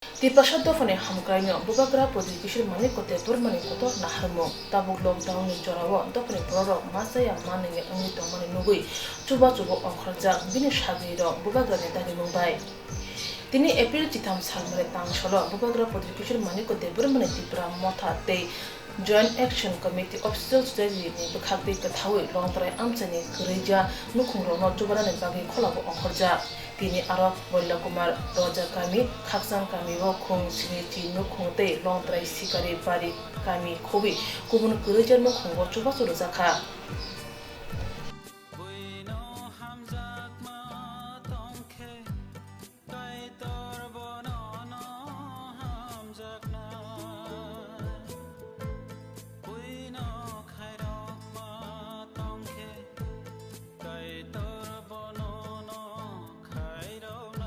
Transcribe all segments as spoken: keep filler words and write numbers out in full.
Tiprasa dophani hamkraino Bubagra Prodhyut Kishore Manikya Debbarmani kotor naharmung. Tabuk lockdown ni jorao dophani bororok ma chaya ma nungya wngwi tongmani nugwi chubachu bo ongkhorjak bini sagrirok Bubagrani dagimung bai. Tini April chitham salmani tangsolo Bubagra Prodhyut Kishore Manikya Debbarmani Tipra Motha tei Joint Action Committee Official Society ni bwkhaktwi kwthaui Longtrai amchaini kwrwija nukhungrokno chubanani bagwi kholabo ongkhorjak. Tini aro Boilakumar Roja kami, Khakchang kami o khung sinichi nukhung tei Longtrai Sikari Bari kami khobwi kubun kwrwija nukhungo chubachu rwjakha. Kaitor bono no hamjaknai, buino khairokma tongkhe, Kaitor bono no khairoknai,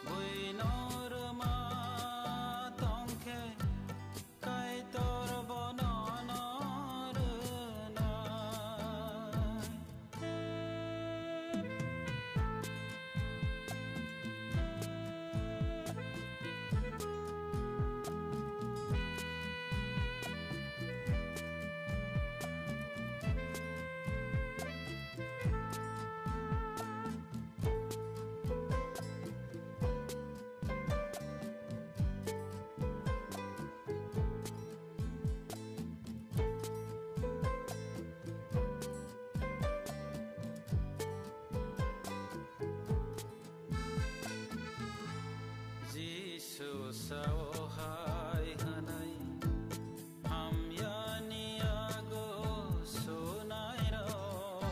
buino rwma tongkhe, Kaitor bono no rwnai. Jisu sao hai hwnwi, hamyani yago sunairok.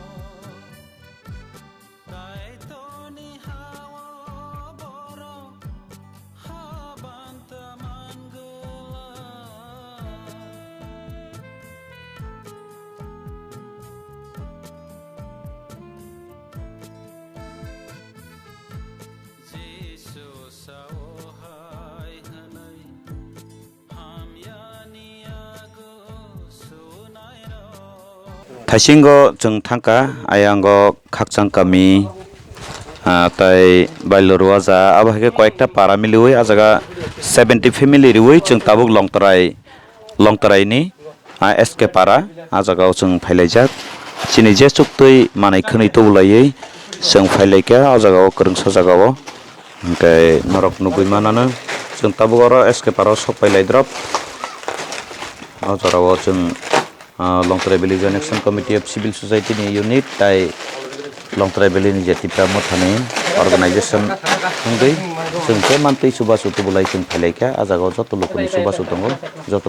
Kaitorni ha-o borok habanta mangwlak. Jisu sao hai hwnwi, Thaisingo chwng thangkha, ayango Khakchang kami, ah, tai Bailorwaja, abo hai khe koyekta para miliwi, ah jaga seventy family riwi chwng tabuk Longtrai, Longtraini, ah, S K para, ah jaga o chwng phailaijak. Chini je chuktwi manwi khwnwi tubulaiwi chwng phailaikha, ah jaga o kwrwngsa jaga o. Hwnkhe norok nugwi manano, chwng tabuk oro S K para o sok pai lai drop. O jora o chwng, ah, Longtrai Valley Joint Action Committee of Civil Society ni unit tai Longtrai Valley ni je Tipra Motha ni organization wngwi chwng khe mantwi chubachu tubulai chwng phailaikha. Ah jaga o joto luku ni chubachu tongo, joto